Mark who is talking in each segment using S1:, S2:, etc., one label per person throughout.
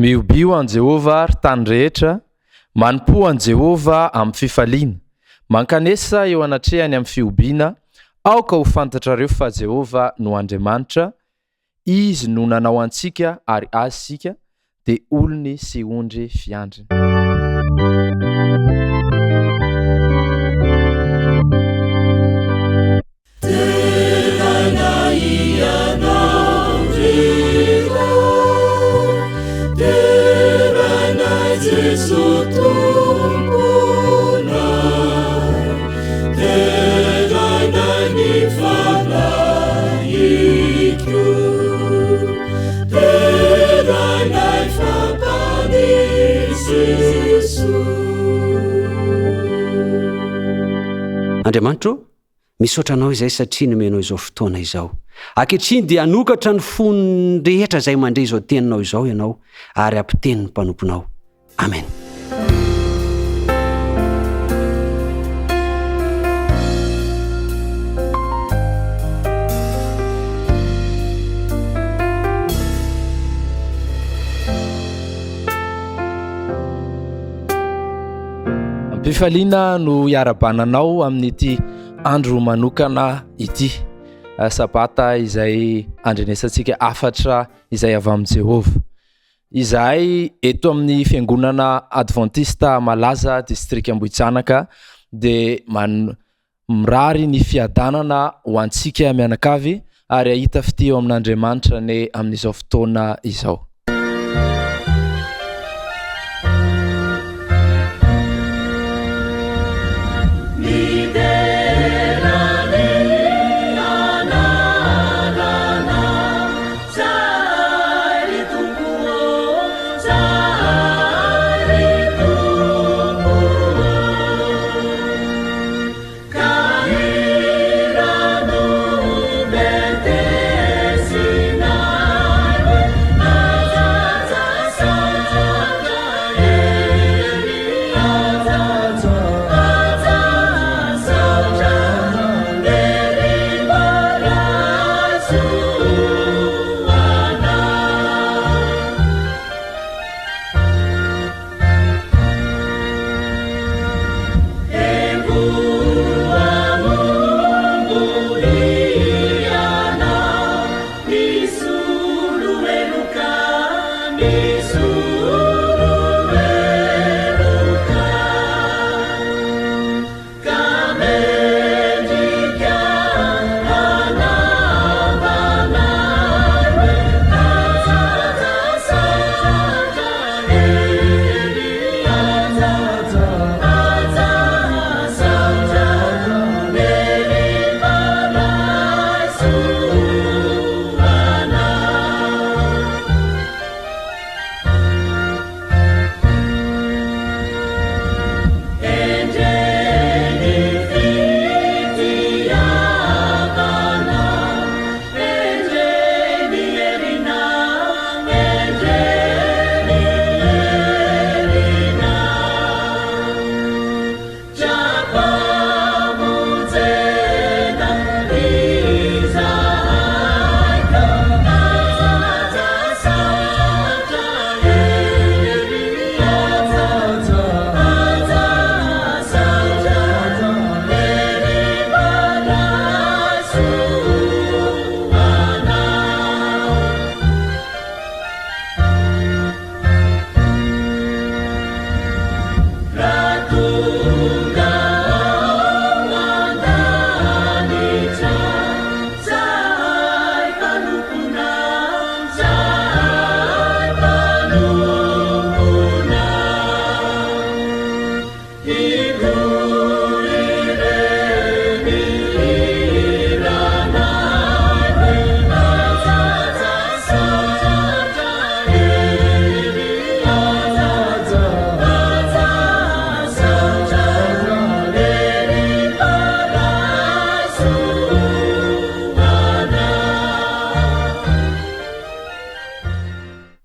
S1: Mihobiho an'i Jehovah, ry tany rehetra, manompoa an'i Jehovah amin'ny fifaliana, mankanesa eo anatrehany amin'ny fihobiana, aoka ho fantatrareo fa Jehovah no Andriamanitra, Izy no nanao antsika ary Azy isika, dia olony sy ondry fiandriny.
S2: Andriamanitra ô, misaotra Anao izay satria nomenao izao fotoana izao. Ankehitriny dia hanokatra ny fon'ny rehetra izay mandre izao teninao izao Ianao ary hampiteny ny mpanomponao. Amen.
S1: Am-pifaliana no hiarahabana anao amin'ity andro manokana ity. Sabata izay andrenesantsika hafatra izay avy amin'i Jehovah. Izahay eto amin'ny fiangonana advantista malaza distrika Ambohijanaka dia man- mirary ny fiadanana ho antsika mianakavy ary hahita fitia eo amin'Andriamanitra anie amin'izao fotoana izao.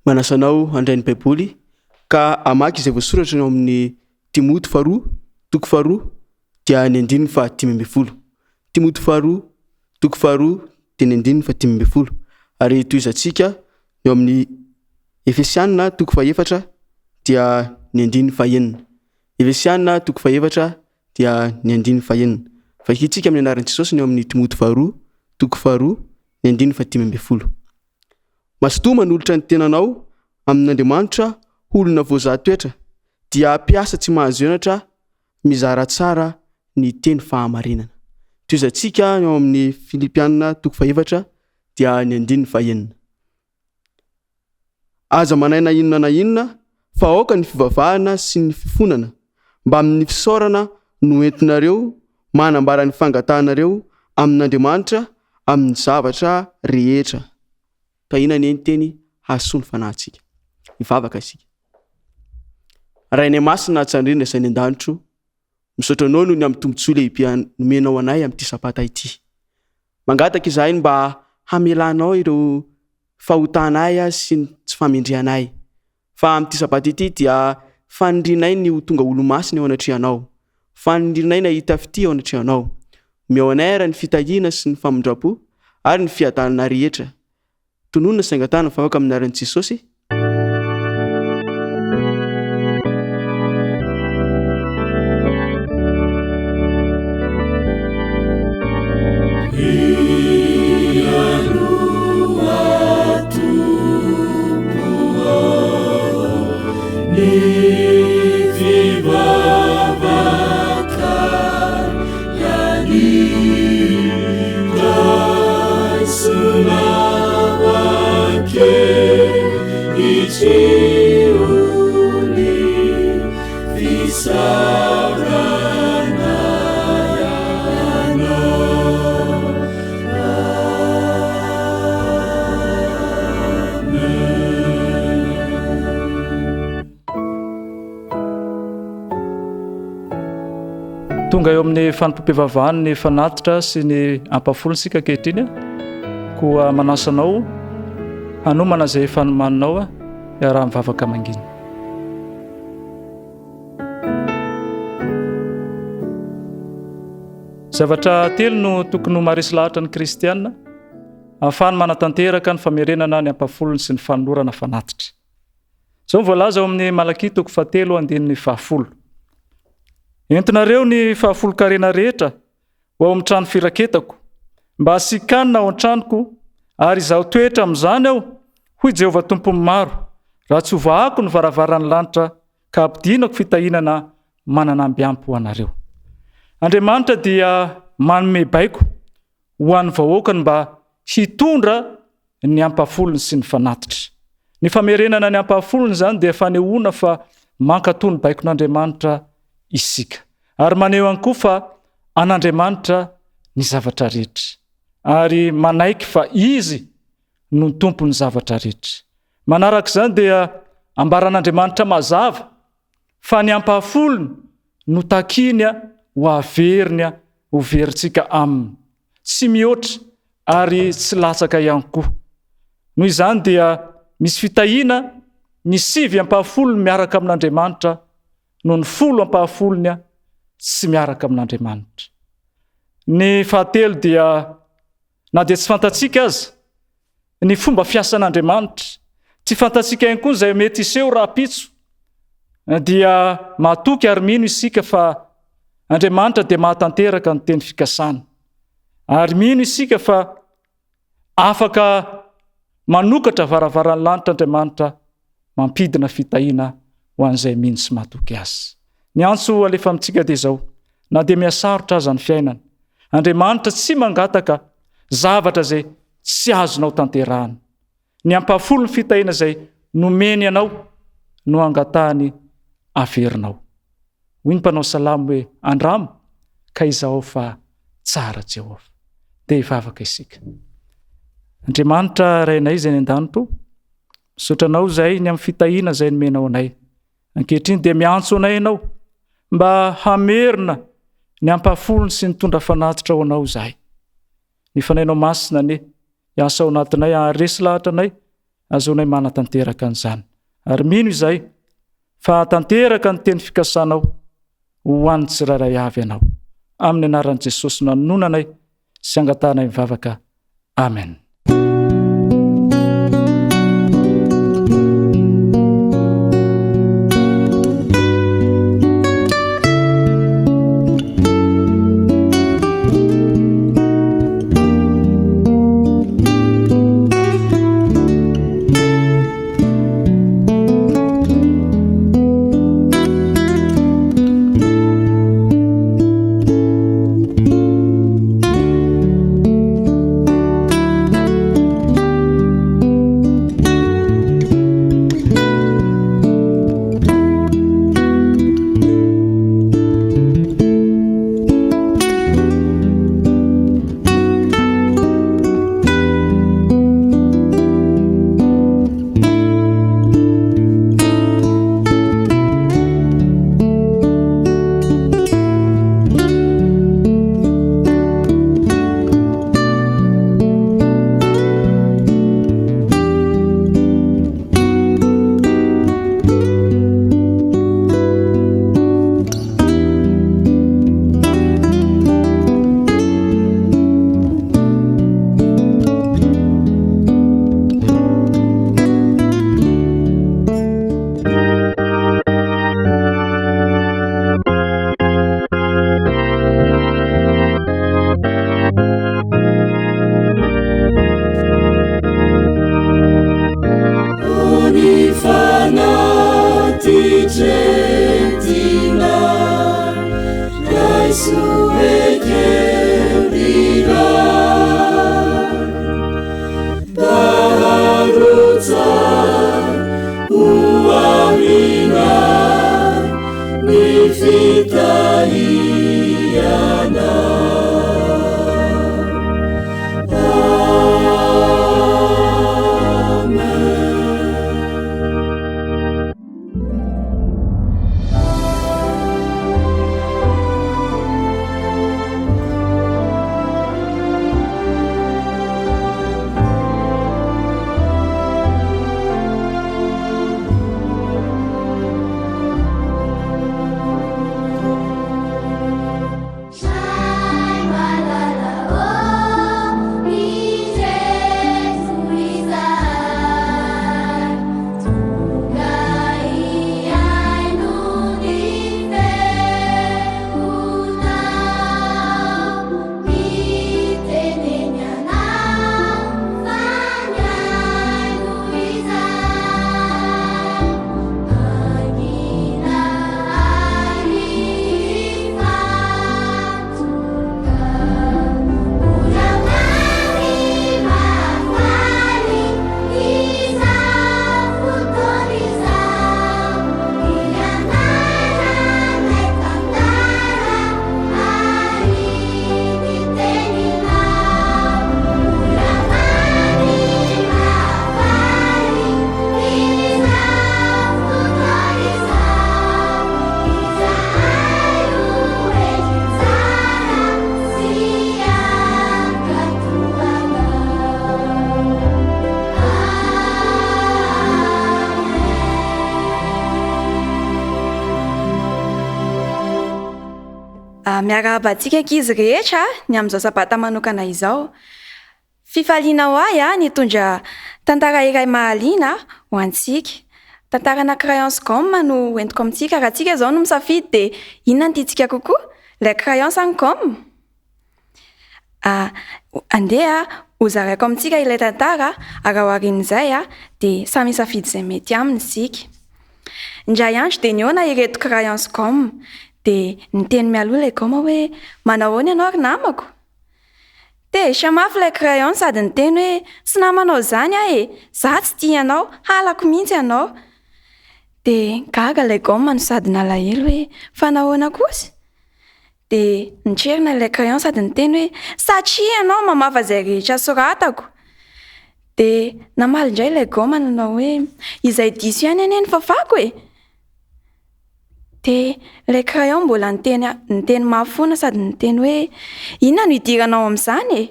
S3: Manasa anao handray ny Baiboly ka hamaky izay voasoratra ao amin'ny Timoty faharoa, toko faharoa, dia ny andininy fahadimy ambin'ny folo. Timoty faharoa, toko faharoa, dia ny andininy fahadimy ambin'ny folo. Ary tohizantsika eo amin'ny. Efesiana toko fahefatra dia ny andininy fahenina. Efesiana toko fahefatra dia ny andininy fahenina. Vakintsika amin'ny anaran'i Jesosy ny ao amin'ny Timoty faharoa toko faharoa ny andininy fahadimy ambin'ny folo. Mazotoa manolotra ny tenanao amin'Andriamanitra ho olona voazaha toetra, dia mpiasa tsy mahazo henatra mizara tsara ny teny fahamarinana. Tohizantsika ny ao amin'ny Filipiana toko fahefatra dia ny andininy fahenina. Aza manahy na inona na inona fa aoka ny fivavahana sy ny fifonana mbamin'ny fisaorana no entinareo manambara ny fangatahanareo amin'Andriamanitra amin'ny zavatra rehetra. Tahiana anie ny teny hahasoa ny fanahintsika. Hivavaka isika. Rainay masina tsandrina izay any an-danitro, misaotra anao noho ny amin'ny tombontsoa lehibe nomenao anay amin'ity sabata ity. Mangataka izahay ny mba hamelanao ireo fahotanay sy ny tsy famendrehanay. Fa amin'ity sabata ity dia fanirianay ny ho tonga olo-masina eo anatrehanao. Fanirianay ny hahita fitia eo anatrehanao. Omeo anay ary ny fitahiana sy ny famindram-po ary ny fiadanana rehetra. Tononina sy angatahana ny vahoaka amin'ny anaran'i Jesosy.
S4: Tonga eo amin'ny fanompoam-pivavahana ny fanatitra sy ny ampahafolony isika ankehitriny. Koa manasa anao hanomana izay efa nomaninao hiaraha-mivavaka mangina. Zavatra telo no tokony ho maharesy lahatra ny kristiana ahafahany manatanteraka ny famerenana ny ampahafolony sy ny fanolorana fanatitra. Izao no voalaza ao amin'ny Malakia toko fahatelo andininy fahafolo. Entinareo ny fahafolon-karena rehetra ho ao amin'ny trano firaketako, mba hasian-kanina ao an-tranoko, ary izaho toetra amin'izany aho, hoy Jehovah Tompon'ny maro, raha tsy hovahako ny varavaran'ny lanitra ka hampidinako fitahinana manana amby ampy ho anareo. Andriamanitra dia manome baiko ho an'ny vahoakany mba hitondra ny ampahafolony sy ny fanatitra. Ny famerenana ny ampahafolony izany dia fanehoana fa mankatò ny baikon'Andriamanitra isika. Ary maneho ihany koa fa an'Andriamanitra ny zavatra rehetra. Ary manaiky fa Izy no tompon'ny zavatra rehetra. Manaraka izany dia ambaran'Andriamanitra mazava fa ny ampahafolony no takiny ho averiny ho verintsika aminy. Tsy mihoatra ary tsy latsaka ihany koa. Noho izany dia misy fitahiana ny sivy ampahafolony miaraka amin'Andriamanitra noho ny folo ampahafolony tsy miaraka amin'Andriamanitra. Ny fahatelo dia Na dia tsy fantatsika aza ny fomba fiasan'Andriamanitra, tsy fantatsika ihany koa izay mety hiseho rahampitso, dia matoky ary mino isika fa Andriamanitra dia mahatanteraka ny teny fikasana. Ary mino isika fa afaka manokatra varavaran'ny lanitra Andriamanitra mampidina fitahiana ho an'izay mino sy matoky Azy. Ny antso alefa amintsika dia izao, na dia mihasarotra aza ny fiainana, Andriamanitra tsy mangataka zavatra izay tsy azonao tanterahana. Ny ampahafolon'ny fitahiana izay nomeny anao no angatahany averinao. Hoy ny mpanao salamo hoe, Andramo ka izahao fa tsara Jehovah. Dia hivavaka isika. Andriamanitra Rainay izay any an-danitra o, misaotra anao izay ny amin'ny fitahiana izay nomenao anay. Ankehitriny dia miantso anay ianao mba hamerina ny ampahafolony sy nitondra fanatitra ho anao izahay. Ny Fanahinao Masina anie hiasa ao anatinay haharesy lahatra anay azahoanay manatanteraka an'izany. Ary mino izahay fa hahatanteraka ny teny fikasanao ho an'ny tsirairay avy ianao. Amin'ny anaran'i Jesosy no anononanay sy angatahanay mivavaka. Amen.
S5: Miarahaba antsika ankizy rehetra ny amin'izao sabata manokana izao. Fifaliana ho ahy ny hitondra tantara iray mahaliana ho antsika. Tantarana crayon sy gomme no hoentiko amintsika. Raha tsika izao no misafidy dia inona no tiantsika kokoa? Ilay crayon sa ny gomme? Andeha hozaraiko amintsika ilay tantara ary aorian'izay dia samy hisafidy izay mety aminy isika. Indray andro dia nihaona ireto crayon sy gomme. Dia niteny mialoha ilay gomme hoe, Manao ahoana ianao ry namako? Tezitra mafy ilay crayon sady niteny hoe, Tsy namanao izany aho e! Za tsy tia anao, halako mihitsy ianao! Dia gaga ilay gomme no sady nalahelo hoe, Fa nahoana kosa? Dia nitrerona ilay crayon sady niteny hoe, Satria ianao mamafa izay rehetra soratako! Dia namaly indray ilay gomme nanao hoe, Izay diso ihany anie no fafako e! Dia ilay crayon mbola niteny niteny mafy foana sady niteny hoe, Inona no idiranao amin'izany e?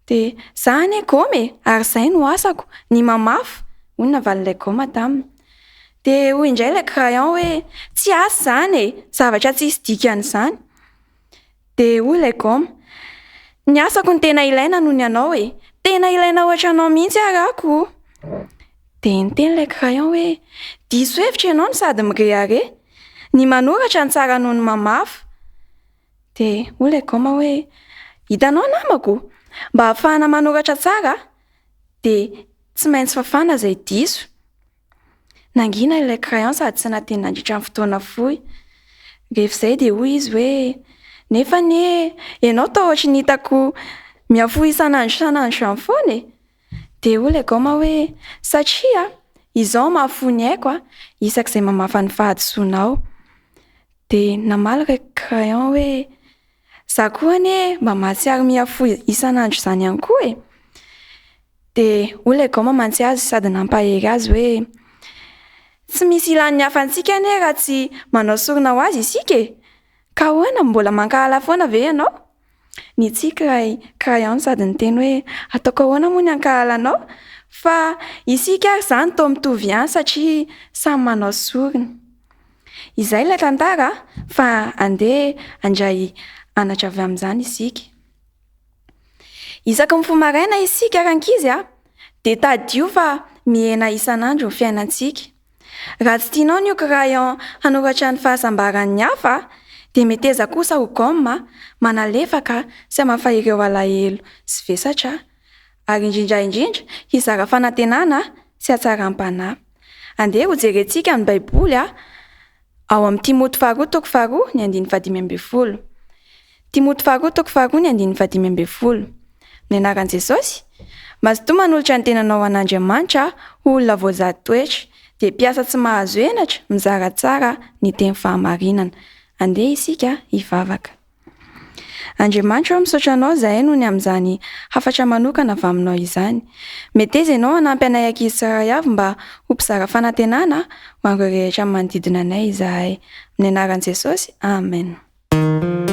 S5: Dia, za anie gôma e, ary izay no asako, ny mamafa, hoy ny navalin'ilay gôma taminy. Dia hoy indray ilay crayon hoe, Tsy asa izany e, zavatra tsisy dikany izany. Dia hoy ilay gôma, Ny asako no tena ilaina noho ny anao e! Tena ilaina ohatranao mihitsy ary aho ko! Dia niteny ilay crayon hoe, Diso hevitra ianao no sady mirehareha. Ny manoratra no tsara noho ny mamafa. Dia hoy ilay gôma hoe, Hitanao namako, mba hahafahana manoratra tsara dia tsy maintsy fafana izay diso. Nangina ilay crayon sady tsy nateny nandritra ny fotoana fohy. Rehefa izay dia hoy izy hoe, Nefa anie ianao toa ohatry ny hitako mihafoha isan'andro isan'andro izany foana e! Dia hoy ilay gaoma hoe, Satria izao mahafoy ny aiko isak'izay mamafa ny fahadisoanao. Dia namaly ilay crayon hoe, Za koa anie mba mahatsiaro mihafoha isan'andro izany ihany koa e! Dia hoy ilay gaoma mantsy azy sady nampahery azy hoe, Tsy misy ilan'ny hafa antsika anie raha tsy manao sorona ho azy isika e! Ka ahoana, mbola mankahala foana ve ianao? Nitsiky ilay crayon sady niteny hoe, Ataoko ahoana moa ny hankahala anao? Fa isika ary izany toa mitovy ihany satria samy manao sorona. Izay ilay tantara fa andeha handray anatra avy amin'izany isika. Isaky ny mifoha maraina isika rankizy a, dia tadidio fa mihena isan'andro ny fiainantsika. Raha tsy tianao ny ho crayon hanoratra ny fahasambaran'ny hafa, dia meteza kosa ho gomme manalefaka sy hamafa ireo alahelo sy vesatra, ary indrindra indrindra hizara fanantenana sy hatsaram-panahy. Andeha hojerentsika ny Baiboly ao amin'ny Timoty faharoa toko faharoa ny andininy fahadimy ambin'ny folo. Timoty faharoa toko faharoa ny andininy fahadimy ambin'ny folo. Amin'ny anaran'i Jesosy, mazotoa manolotra ny tenanao ho an'Andriamanitra ho olona voazaha toetra, dia mpiasa tsy mahazo henatra mizara tsara ny teny fahamarinana. Andeha isika hivavaka. Andriamanitra ô, misaotra anao izahay noho ny amin'izany hafatra manokana avy aminao izany. Meteza ianao hanampy anay ankizy tsirairay avy mba ho mpizara fanantenana ho an'ireo rehetra manodidina anay izahay. Amin'ny anaran'i Jesosy, amen.
S6: Tompo.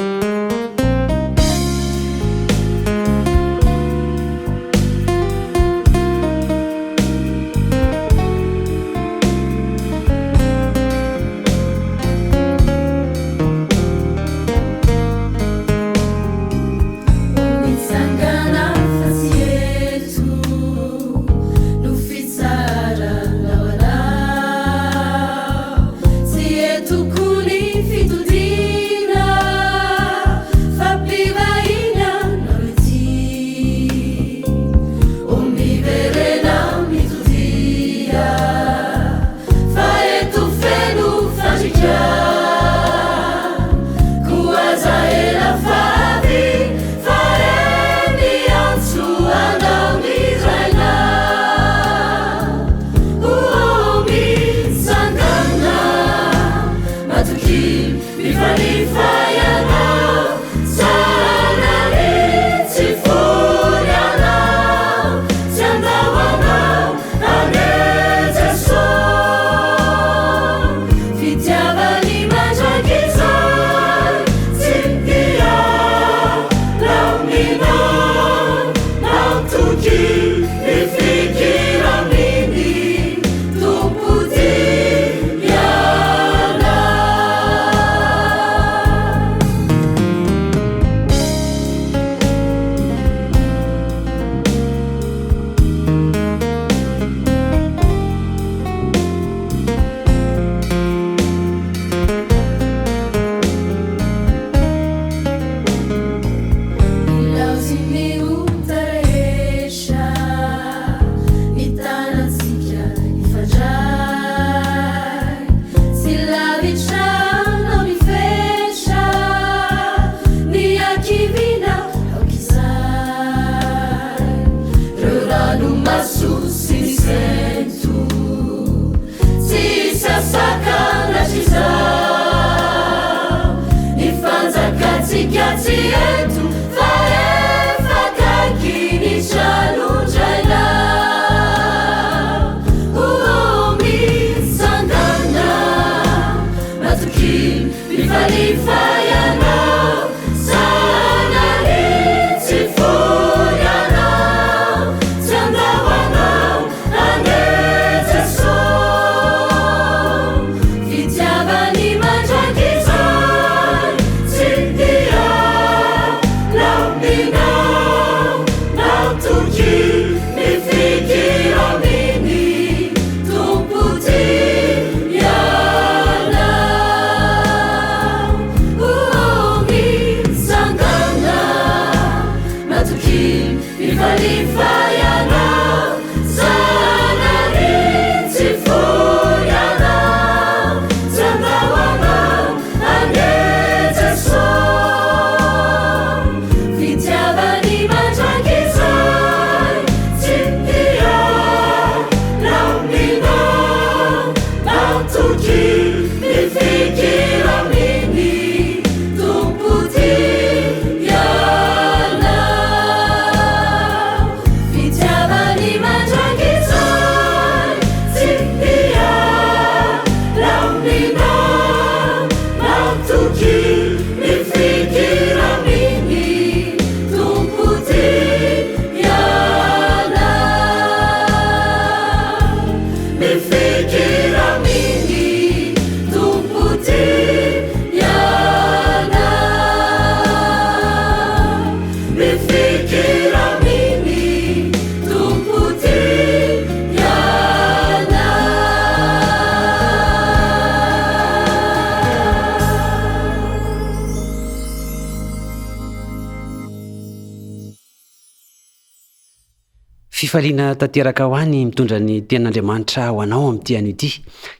S2: Fifaliana tanteraka ho ahy ny mitondra ny Tenin'Andriamanitra ho anao amin'ity anio ity.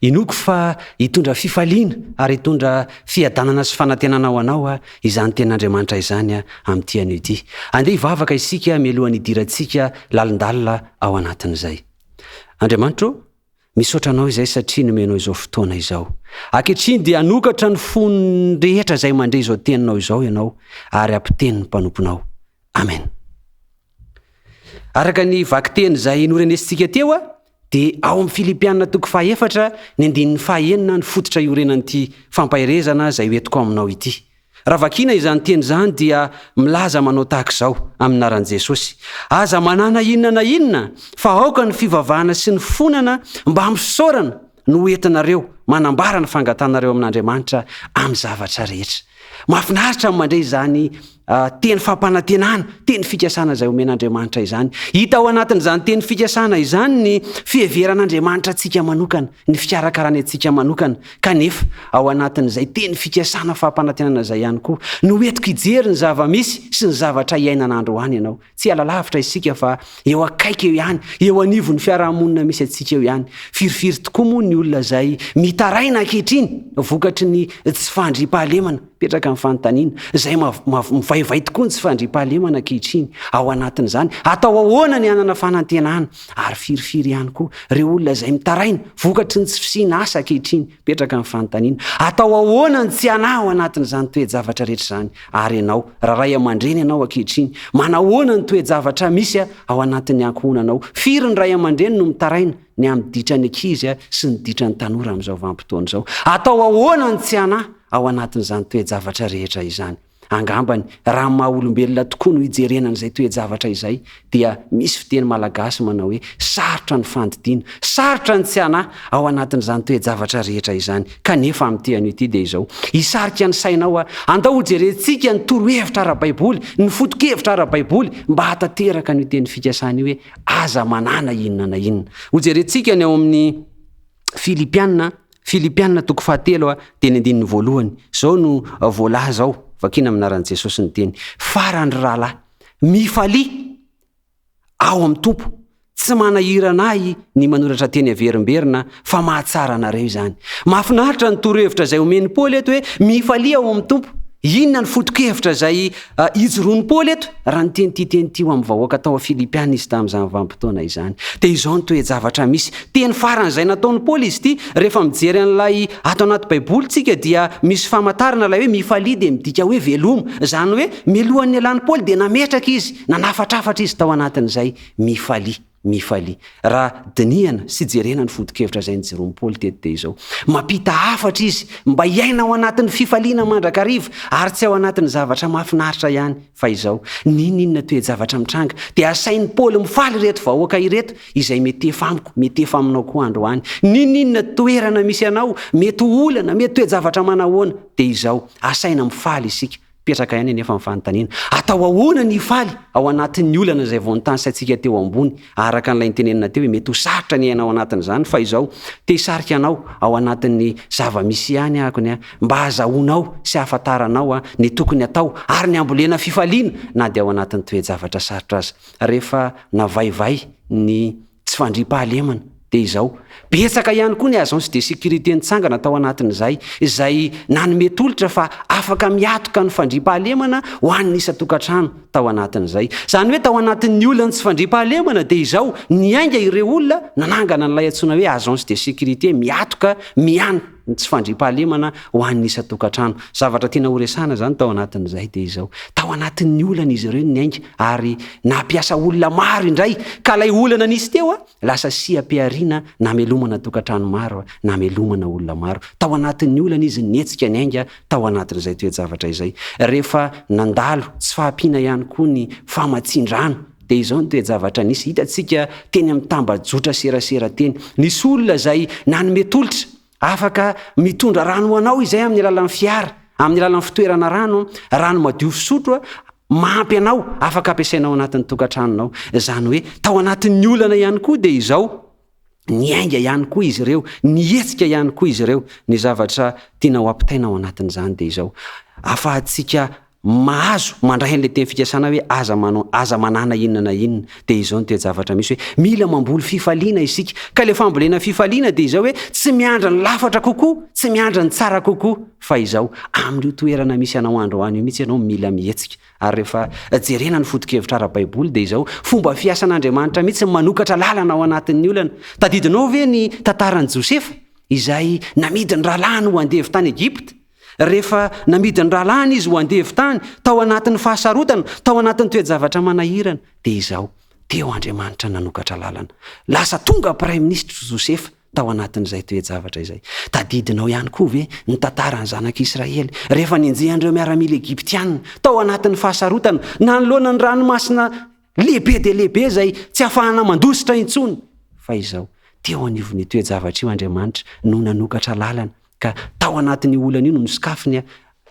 S2: Inoako fa hitondra fifaliana ary hitondra fiadanana sy fanantenana ho anao izany Tenin'Andriamanitra izany amin'ity anio ity. Andeha hivavaka isika mialohan'ny hidirantsika lalindalina ao anatin'izay. Andriamanitra ô, misaotra Anao izay satria nomenao izao fotoana izao. Ankehitriny dia hanokatra ny fon'ny rehetra izay mandre izao Teninao izao Ianao ary hampiteny ny mpanomponao. Amen. Araka ny vakiteny izay norenesintsika teo dia ao amin'ny Filipiana toko fahaefatra ny andininy fahaenina ny fototra iorenan'ity fampaherezana izay hoentiko aminao ity. Raha vakiana izany teny izany dia milaza manao tahaka izao, amin'ny anaran'i Jesosy, Aza manana inona na inona fa aoka ny fivavahana sy ny fonana mba misaorana no hoentinareo manambara ny fangatanareo amin'Andriamanitra amin'ny zavatra rehetra. Mahafinaritra ny mandre izany teny fampanantenana, teny fikasana izay omen'Andriamanitra izany. Hita ao anatin'izany teny fikasana izany ny fiheveran'Andriamanitra antsika manokana, ny fikarakarany antsika manokana. Kanefa, ao anatin'izay teny fikasana fampanantenana izay ihany koa, no entiko hijery ny zava-misy sy ny zavatra iainana androany ianao. Tsy hiala lavitra isika fa eo akaiky eo ihany, eo anivon'ny fiarahamonina misy antsika eo ihany. Firifiry tokoa moa ny olona izay mitaraina ankehitriny vokatry ny tsy fandriampahalemana? Mipetraka ny fanontaniana, izay mivaivay tokoa ny tsy fandriampahalemana ankehitriny. Ao anatin'izany, atao ahoana ny hanana fanantenana? Ary firifiry ihany koa ireo olona izay mitaraina vokatry ny tsy fisiana asa ankehitriny? Mipetraka ny fanontaniana, atao ahoana ny tsy hanahy ao anatin'izany toe-javatra rehetra izany? Ary ianao, raha ray aman-dreny ianao ankehitriny, manahoana ny toe-javatra misy ao anatin'ny ankohonanao? Firy ny ray aman-dreny no mitaraina ny amin'ny ditran'ny ankizy sy ny ditran'ny tanora amin'izao vanim-potoana izao? Atao ahoana ny tsy hanahy ao anatin'izany toe-javatra rehetra izany? Angambany, raha ny maha olombelona tokoa no ijerena an'izay toe-javatra izay, dia misy fiteny malagasy manao hoe sarotra ny fandidiana, sarotra ny tsy hanahy ao anatin'izany toe-javatra rehetra izany. Kanefa amin'ity anio ity dia izao, hisarika ny sainao aho, andao hojerentsika ny torohevitra ara-baiboly, ny foto-kevitra ara-baiboly mba hahatanteraka an'io teny fikasana io hoe aza manana inona na inona. Hojerentsika ny ao amin'ny Filipiana, Filipiana toko fahatelo dia ny andininy voalohany. Izao no voalaza ao, vakiana amin'ny anaran'i Jesosy ny teny. Farany ry rahalahy, Mifalia ao amin'ny Tompo. Tsy manahirana ahy ny manoratra teny averimberina fa mahatsara anareo izany. Mahafinaritra ny torohevitra izay omen'i Paoly eto hoe mifalia ao amin'ny Tompo. Inona ny foto-kevitra izay ijoroan'i Paoly eto raha niteny ity teny ity ho amin'ny vahoaka tao Filipiana izy tamin'izany vanim-potoana izany? Dia izao ny toe-javatra misy. Teny farany izay nataon'i Paoly izy ity, rehefa mijery an'ilay ato anaty Baiboly tsika dia misy famantarana ilay hoe mifalia dia midika hoe veloma. Izany hoe mialohan'ny nialan'i Paoly dia nametraka izy, nanafatrafatra izy tao anatin'izay mifalia, mifalia. Raha dinihana sy jerena ny foto-kevitra izay nijoroan'i Paoly teto dia izao, mampita hafatra izy mba hiaina ao anatin'ny fifaliana mandrakariva ary tsy ao anatin'ny zavatra mahafinaritra ihany fa izao, n'inon'inona toe-javatra mitranga dia asain'i Paoly mifaly ireto vahoaka ireto Izay mety efa amiko, mety efa aminao koa androany. N'inon'inona toerana misy anao, mety ho olana, mety toe-javatra manahoana, dia izao, asaina mifaly isika. Mipetraka ihany anefa ny fanontaniana, atao ahoana ny hifaly ao anatin'ny olana izay vao notanisaintsika teo ambony, araka an'ilay notenenina teo hoe mety ho sarotra ny hiaina ao anatin'izany, fa izao, te hisarika anao ao anatin'ny zava-misy ihany aho ny mba hahazahoanao sy hahafantaranao ny tokony hatao ary ny hambolena fifaliana na dia ao anatin'ny toe-javatra sarotra aza. rehefa navaivay ny tsy fandriampahalemana dia izao, betsaka ihany koa ny agence de sécurité nitsangana tao anatin'izay, izay nanome tolotra fa afaka miatoka ny fandriampahalemana ho an'ny isan-tokantrano tao anatin'izay. Izany hoe tao anatin'ny olan'ny tsy fandriampahalemana dia izao, niainga ireo olona nanangana an'ilay antsoina hoe agence de sécurité miatoka mian. ny tsy fandriampahalemana ho an'ny isan-tokantrano. Zavatra tiana horesahana izany tao anatin'izay dia izao, tao anatin'ny olana izy ireo no niainga ary nampiasa olona maro indray ka ilay olana nisy teo lasa seha-pihariana namelomana tokantrano maro, namelomana olona maro. Tao anatin'ny olana izy nihetsika niainga tao anatin'izay toe-javatra izay. Rehefa nandalo tsy fahampiana ihany koa ny famatsian-drano dia izao ny toe-javatra nisy, hitantsika teny amin'ny tambajotra serasera teny, nisy olona izay nanome tolotra, afaka mitondra rano ho anao izay amin'ny alalan'ny fiara, amin'ny alalan'ny fitoerana rano, rano madio fisotro, mahampy anao, afaka ampiasainao anatin'ny tokantranonao. Izany hoe tao anatin'ny olana ihany koa dia izao, niainga ihany koa izy ireo, nihetsika ihany koa izy ireo. Ny zavatra tiana ho ampitaina ao anatin'izany dia izao, afahantsika. mahazo mandray an'ilay teny fikasana hoe aza manao, aza manana inona na inona, dia izao ny toe-javatra misy hoe mila mamboly fifaliana isika. Ka ilay fambolena fifaliana dia izao hoe tsy miandry ny lafatra kokoa, tsy miandry ny tsara kokoa, fa izao, amin'io toerana misy anao androany io mihitsy ianao mila mihetsika. Ary rehefa jerena ny foto-kevitra ara-baiboly dia izao, fomba fiasan'Andriamanitra mihitsy ny manokatra lalana ao anatin'ny olana. Tadidinao ve ny tantaran'i Josefa, izay namidy ny rahalahiny ho andevo tany Egypta? Rehefa namidy ny rahalahiny izy ho andevo tany, tao anatin'ny fahasarotana, tao anatin'ny toe-javatra manahirana, dia izao, teo Andriamanitra nanokatra lalana. Lasa tonga praiminisitra Josefa tao anatin'izay toe-javatra izay. Tadidinao ihany koa ve ny tantaran'ny zanak'Israely, rehefa nenjehan'ireo miaramila egyptiana, tao anatin'ny fahasarotana, nanoloana ny ranomasina lehibe dia lehibe izay tsy afahana mandositra intsony? Fa izao, teo anivon'io toe-javatra io Andriamanitra no nanokatra lalana, Ka tao anatin'io olana io no nosokafiny,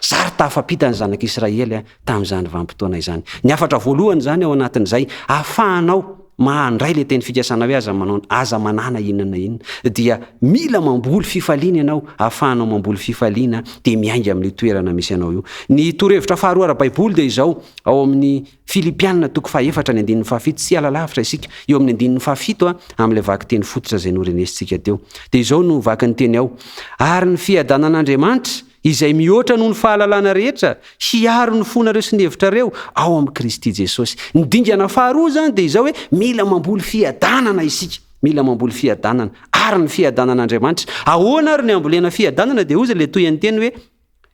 S2: zary tafampita ny zanak'Israely tamin'izany vanim-potoana izany. Ny hafatra voalohany izany ao anatin'izay, ahafahanao mandray ilay teny fikasana hoe aza manao, aza manana inona na inona, dia mila mamboly fifaliana ianao, ahafahanao mamboly fifaliana dia miainga amin'io toerana misy anao io. Ny torohevitra faharoa ara-baiboly dia izao, ao amin'ny Filipiana toko fahaefatra ny andininy fahafito, tsy hiala lavitra isika, eo amin'ny andininy fahafito amin'ilay vakiteny fototra izay norenesintsika teo. Dia izao no vakin'ny teny ao, Ary ny fiadanan'Andriamanitra, izay mihoatra noho ny fahalalana rehetra, hiaro ny fonareo sy ny hevitrareo ao amin'i Kristy Jesosy. Ny dingana faharoa izany dia izao hoe mila mamboly fiadanana isika. Mila mamboly fiadanana. Ary ny fiadanan'Andriamanitra. Ahoana ary ny hambolena fiadanana? Dia hoy ilay tohin'ny teny hoe,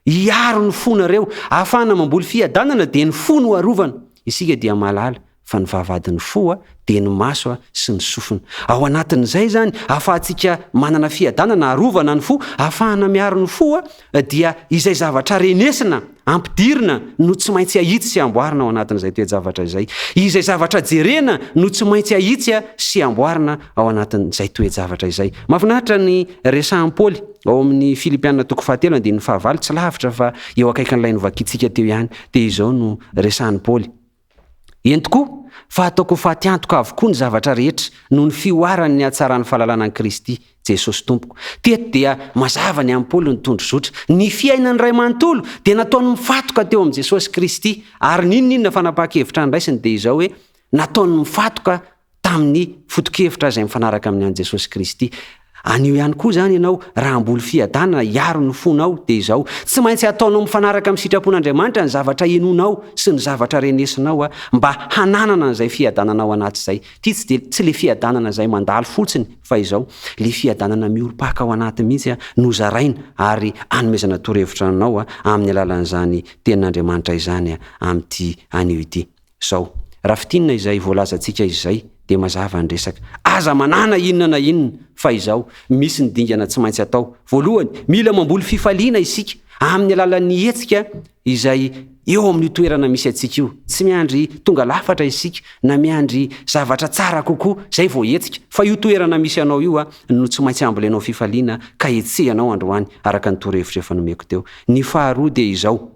S2: Hiaro ny fonareo. Ahafahana mamboly fiadanana dia ny fo no arovana. Isika dia mahalala fa ny vavahadin'ny fo dia ny maso sy ny sofina. Ao anatin'izay izany, ahafahantsika manana fiadanana, arovana ny fo, ahafahana miaro ny fo dia izay zavatra renesina, ampidirina no tsy maintsy ahitsy sy amboarina ao anatin'izay toe-javatra izay. Izay zavatra jerena no tsy maintsy ahitsy sy amboarina ao anatin'izay toe-javatra izay. Mahafinaritra ny resahan'i Paoly ao amin'ny Filipiana toko fahatelo andininy fahavalo, tsy lavitra fa eo akaikin'ilay novakintsika teo ihany, dia izao no resahan'i Paoly, Eny tokoa, fa ataoko ho faty antoka avokoa ny zavatra rehetra noho ny fihoaran'ny hatsaran'ny fahalalana an'i Kristy Jesosy Tompoko. Teto dia mazava ny amin'i Paoly ny tondrozotra. Ny fiainany iray manontolo dia nataony mifatoka teo amin'i Jesosy Kristy, ary n'inon'inona fanapahan-kevitra noraisiny dia izao hoe nataony mifatoka tamin'ny foto-kevitra izay mifanaraka amin'ny an'i Jesosy Kristy. Anio ihany koa izany ianao, raha hamboly fiadanana, hiaro ny fonao, dia izao, tsy maintsy ataonao mifanaraka amin'ny sitrapon'Andriamanitra ny zavatra inoanao sy ny zavatra renesinao mba hananana an'izay fiadanana ao anaty izay. Ity tsy dia, tsy ilay fiadanana izay mandalo fotsiny, fa izao, ilay fiadanana miorim-paka ao anaty mihitsy no zaraina ary anomezana torohevitra anao amin'ny alalan'izany Tenin'Andriamanitra izany amin'ity anio ity. Zao, raha fintinina izay voalazantsika izay dia mazava ny resaka. Aza manana inona na inona fa izao, misy ny dingana tsy maintsy atao. Voalohany, mila mamboly fifaliana isika amin'ny alalan'ny hetsika izay eo amin'io toerana misy antsika io. Tsy miandry tonga lafatra isika na miandry zavatra tsara kokoa zay vao hetsika fa io toerana misy anao io no tsy maintsy ambolenao fifaliana ka hetsehanao androany araka ny torohevitra efa nomeko teo. Ny faharoa dia izao.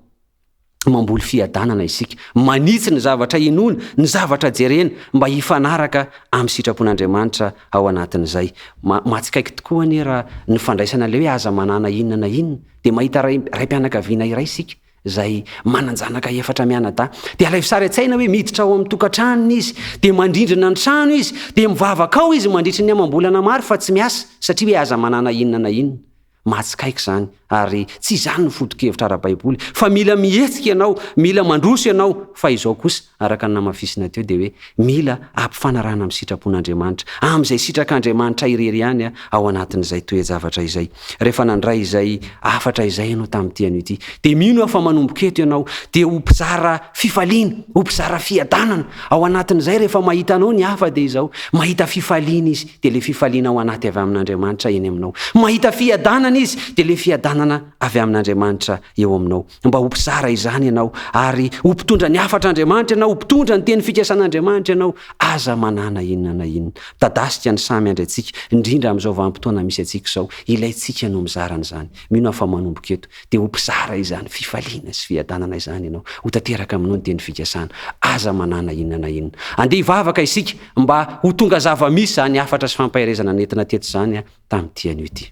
S2: Mamboly fiadanana isika, manitsy ny zavatra inoana, ny zavatra jerena, mba hifanaraka amin'ny sitrapon'Andriamanitra ao anatin'izay. Ma, mahatsikaiky tokoa anie raha ny fandraisana ilay hoe aza manana inona na inona, dia mahita ray, raim-pianakaviana iray isika, izay manan-janaka efatra mianadahy. Dia alaivo sary an-tsaina hoe miditra ao amin'ny tokantranony izy, dia mandrindrina ny trano izy, dia mivavaka ao izy mandritry ny amam-bolana maro fa tsy miasa, satria hoe aza manana inona na inona. Mahatsikaiky izany, ary tsy izany no foto-kevitra ara-baiboly, fa mila mihetsika ianao, mila mandroso ianao, fa izao kosa, araka ny namafisina teo, dia hoe mila ampifanarahana amin'ny sitrapon'Andriamanitra, amin'izay sitrak'Andriamanitra irery ihany ao anatin'izay toe-javatra izay. Rehefa nandray izay hafatra izay ianao tamin'ity anio ity, dia mino aho fa manomboka eto ianao dia ho mpizara fifaliana, ho mpizara fiadanana, ao anatin'izay rehefa mahita anao ny hafa dia izao, mahita fifaliana izy, dia ilay fifaliana ao anaty avy amin'Andriamanitra eny aminao. Mahita fiadanana izy, dia ilay fiadanana avy amin'Andriamanitra eo aminao. Mba ho mpizara izany ianao, ary ho mpitondra ny hafatr'Andriamanitra ianao, ho mpitondra ny teny fikasan'Andriamanitra ianao. Aza manana inona na inona. Midadasika ny samy handry antsika, indrindra amin'izao vanim-potoana misy antsika izao. Ilaintsika no mizara an'izany. Mino aho fa manomboka eto, dia ho mpizara izany fifaliana sy fiadanana izany ianao. Ho tanteraka aminao ny teny fikasana. Aza manana inona na inona. Andeha hivavaka isika. Mba ho tonga zava-misy izany hafatra sy fampaherezana nentina teto izany tamin'ity anio ity.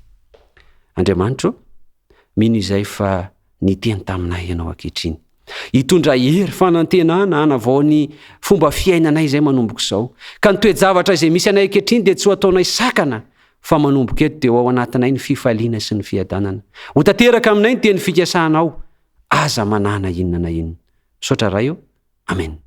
S2: Andriamanitro ô, mino izay fa niteny taminay Ianao ankehitriny. Hitondra hery, fanantenana, hanavao ny fomba fiainanay izay manomboka izao. Ka ny toe-javatra izay misy anay ankehitriny dia tsy ho ataonay sakana fa manomboka eto dia ho ao anatinay ny fifaliana sy ny fiadanana. Ho tanteraka aminay ny teny fikasanao. Aza manahy na inona na inona. Misaotra Ray o. Amen.